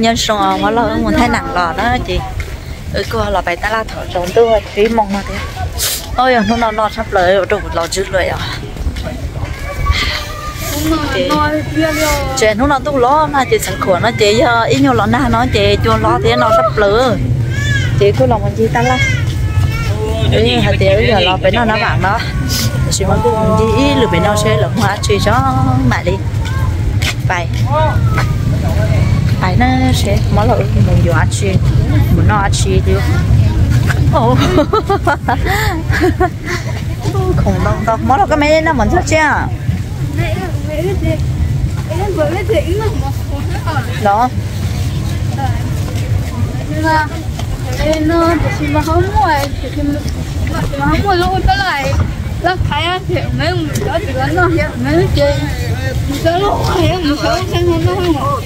Nyob zoo, hmo laug wb mus Thaib Nam los na ces wb kuj los pais tab laj thaum tsaus ntuj tsib moos no thiab. Yog hnub no no tshaj plaws rau kuv los tswb luag os. Ces hnub no ntuj los no ces xeev khuam no ces yog ib nyuag los nag no ces cua hlob thiab no tshaj plaws. Ces kuj los mus ncig tab laj. Hais tias wb yuav los pem noj nab vam no, tab sis mas kuj mus ncig ib lwm pem no seb lawv muag dab tsi tso mam li pais. Pais na, seb hmo laug wb mus yuav dab tsi, mus noj dab tsi li. Khoom ntau ntau, hmo laug koj me noj mov ntxuag tsiaj los.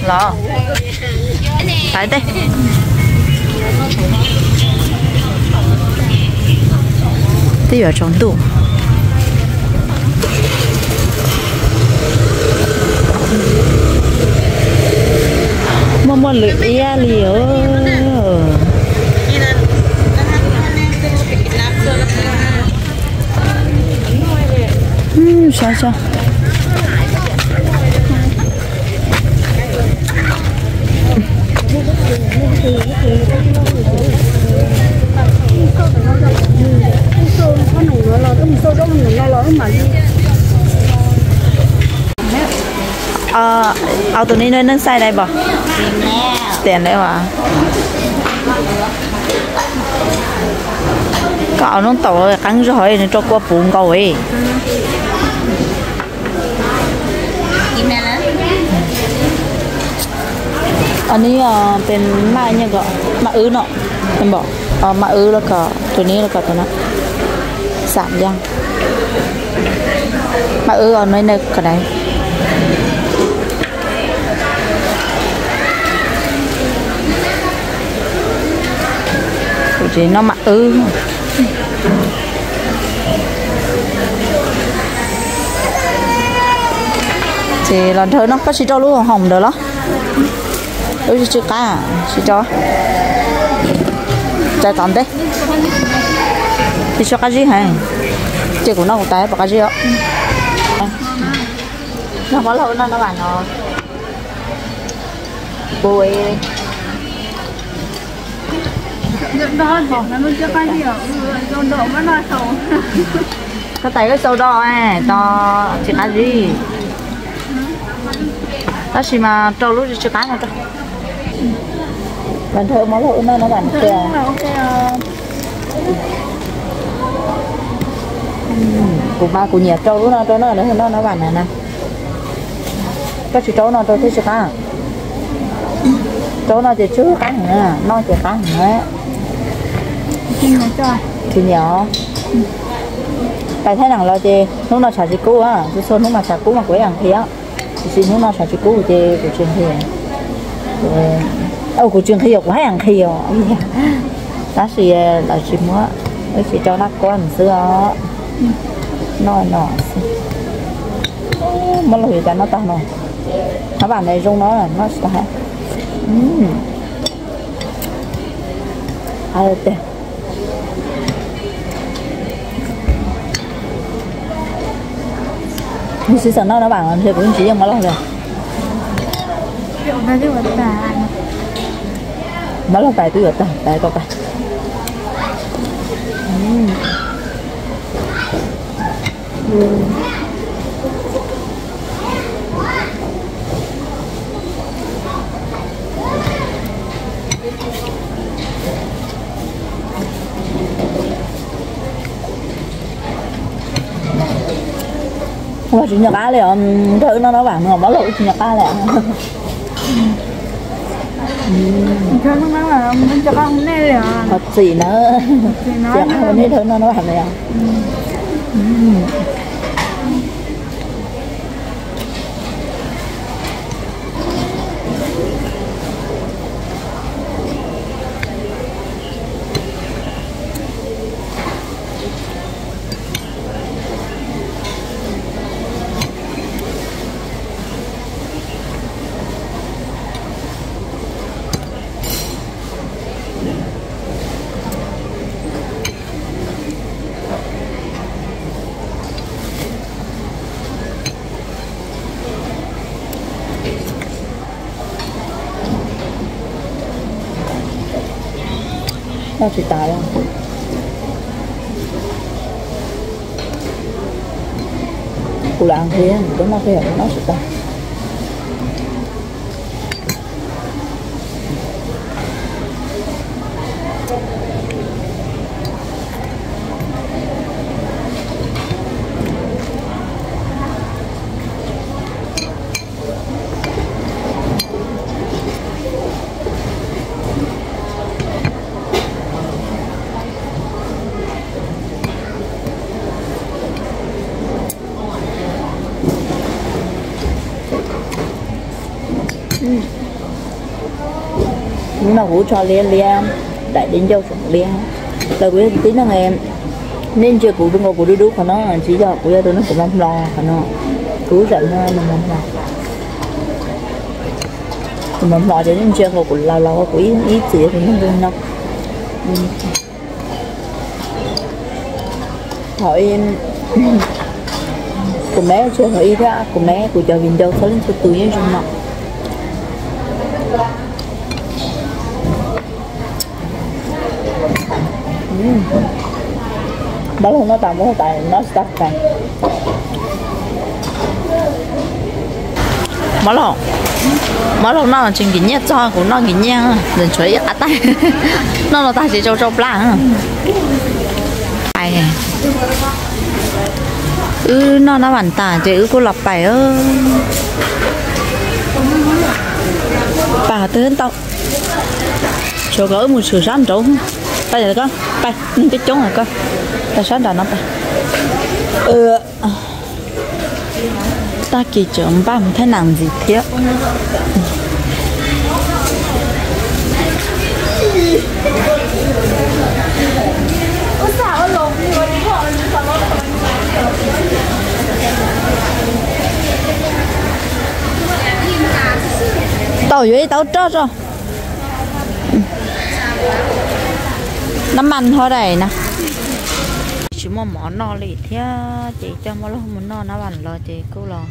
Los. Pais teb. Twb yuav tsaus ntuj. Muaj muaj lwm iab li os. Saib saib. Au, tus ni neej xais dai pom tias lawm as. Koj au noob taum qeeb zog nws rau kua puv nkaus. Os, nws yog tes maj, maj wb no, maj wb los kom tus ni los kom tus no xam yog maj wb os, no kom dai. Kuv tsis noj maj wb. Ces los nrhawv no, koj tsis rau lub hoom ntawd los? Lub tsis tsw qab, tsis rau. Tais tom ntej. Tsis tsw qab zib heev. Ces kuv noj kuv tais pom qab zib os. Noj mov laug noj no vas no. Pub. Koj tais koj xau do tos tsis qab zib. Tab sis mas rau lub tsis tsw qab no rau. Vas nrhawv mov laug wb noj no vas no. Kuv mas kuv nyiam rau lub no rau no, noj no vas na. Koj tsis rau no rau thiaj tsis qab. Rau no ces tsw qab heev, noj ces qab heev. Tsis nyiam os. Pais Thaib Nam los ces hnub no tshav tsis kub, txhua txhua hnub mas tshav kub mas kuv ib yam nqhis. Tiam sis hnub no tshav tsis kub ces kuv tsis nqhis. Kuv tsis nqhis os, kuv haj yam nqhis os. Tab sis lawv tsis muab, wb tsis rau laj kuab xwb os. Noj no xwb. Muab los yuav cas noj tag no. Nab vam ntawd zoo no noj tsis tag. Tiag. Nws sib xav noj nab vam los ntshe kuv yeej tsis yeej mov laug li. Mov laug tais twb yuav tag, tais tau tag. Ua tsis nco qab li os, nrog wb noj nab vam no mov laug wb tsis nco qab li. Qhov txim na, txim qab nej nrog noj nab vam no yog. Tsis tas li. Kuv lam nqhis, kuv noj peb yam kuv noj tsis tau. Hnub no kuv tso liab liab, daim di ncauj tseem liab. Los kuv yog tus tib neeg, nej ntsia kuv nkaus kuv dub dub qhov no, tsis yog kuv yog tus neeg kuv mos hmo qhov no. Kuv zam no mos hmo, kuv mos hmo ces nej ntsia nkaus kuv laus laus, kuv ib txwm yog tus neeg zoo no. Thaum kuv me tsis thaum ib thiab kuv me kuv cov viv ncaus txhua leej txhua tus yeej zoo no. Npaj laug noj tas, npaj laug tas noj tsis tau tas. Mov laug, mov laug noj tsis nkim nyiaj txog, kuv noj nkim nyiaj, nws tshuav ib qab taig. Noj los tag tsis tsau tsau plab. Wb noj nab vam tas ces wb kuj los pais. Pais qhov twg ntau, tshuav kom wb mus tshwm sab nraud. Pais, pais, neeg coob coob ko, pais sab nram no pais. Tag kis tseem npaj mus thaij nam ntxiv thiab. Tau yuav ib tau roj tso. Nab mas ho daim na. Tsis muaj mov noj li thiab ces coj mov laug mus noj nab vam los ces kuj los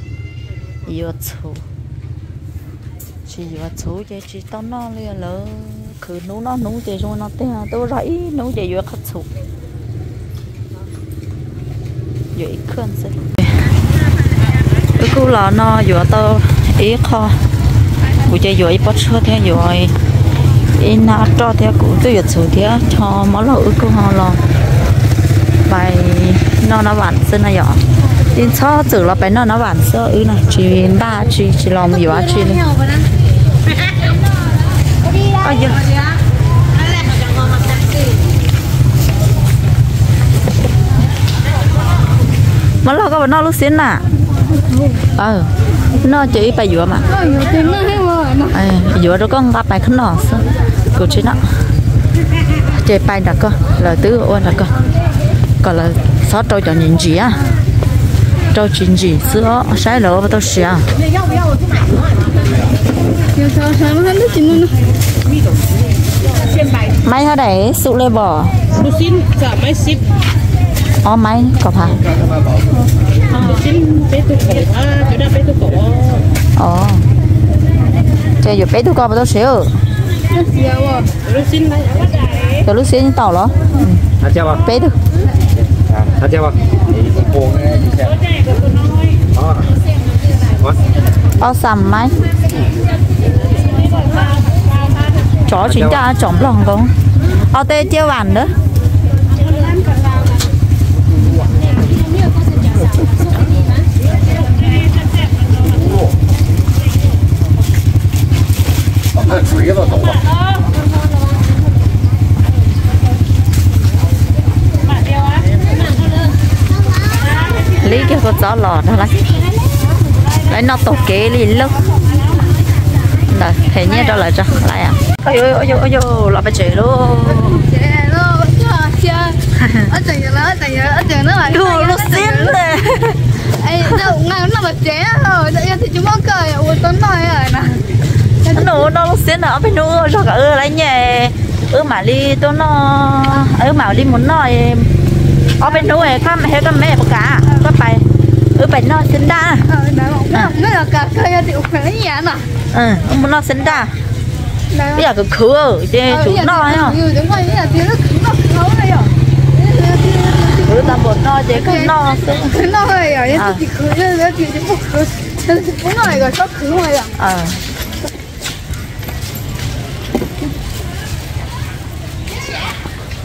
yuav txhuv. Tsis yuav txhuv ces tsis tau noj li lawm. Khwv hnub noj hnub ces zoo no tiag, twb zog ib hnub ces yuav qhov txhuv. Yuav ib khawj xwb. Wb kuj los no yuav tau ib qho, kuv ces yuav ib pob tshuaj thiab yuav ib nab roj thiab kuv twb yuav txhuv thiab cho mov laug wb kuj ho los pais noj nab vam xwb no yom. Yeej txhob txwm los pais noj nab vam xwb wb no, tsis npaj tsis, tsis los mus yuav tsi li. Mov laug koj puas noj lub xiab na? Noj ces wb pais yuav mas. Yuav rau koj nqa pais koj noj xwb, kuv tsis noj. Ces pais nram koj, lawv twb ua nram koj, kom lawv txhob rau cov ntsim ntsim, rau tsis ntsim xwb os, saib lawv ua tau siav. Maib hab daim xub le bos. Ob maib kom phav. Ces yuav peb tug ko puas tau siav? Cov lub xiab yeej tau los? Peb tug. Ob xam maib. Tsov tsis ncaj, tsov nplog nkoos. Ob teb ciab vam ntawd. Li kiag kua txob los rau lawv, lawv noj taug kev li lauj. Ntawd them nyiaj rau lawv tso lawm. Los peb tsev lauj. Lub xiab ntawd. Noj lub xiab ntawd ob peb hnub zog kom wb lawv nyiaj, wb mam li tuaj noj, wb mam li mus noj. Ob peb hnub koj thiab koj me puas kam, koj pais, wb pais noj xiab nraj. Wb mus noj xiab nraj. Ib yam khwv khwv ces tsum noj yom. Khwv tau npaum no ces kawg noj xwb.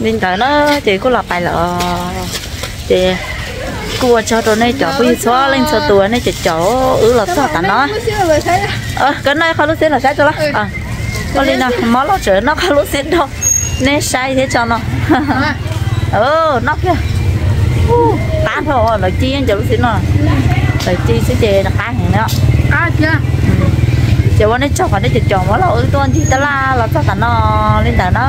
Li ntawd na ces kuj los pais lawm. Ces kuj ua tsaug rau nej cov phooj ywg txhua leej txhua tus nej cov caum wb los txog tas no. Koj noj qhov lub xib los saib tso los. Ua li no mob loj tseem noj qhov lub xib rau nej saib thiab tso no. Noj kiag. Qab dhau, lawv ci ncov lub xib no. Lawv ci xwb ces qab heev na. Ces ua nej tsaug qhov nej cov caum wb los wb tuaj ncig taj laj los txog tas no li ntawd na.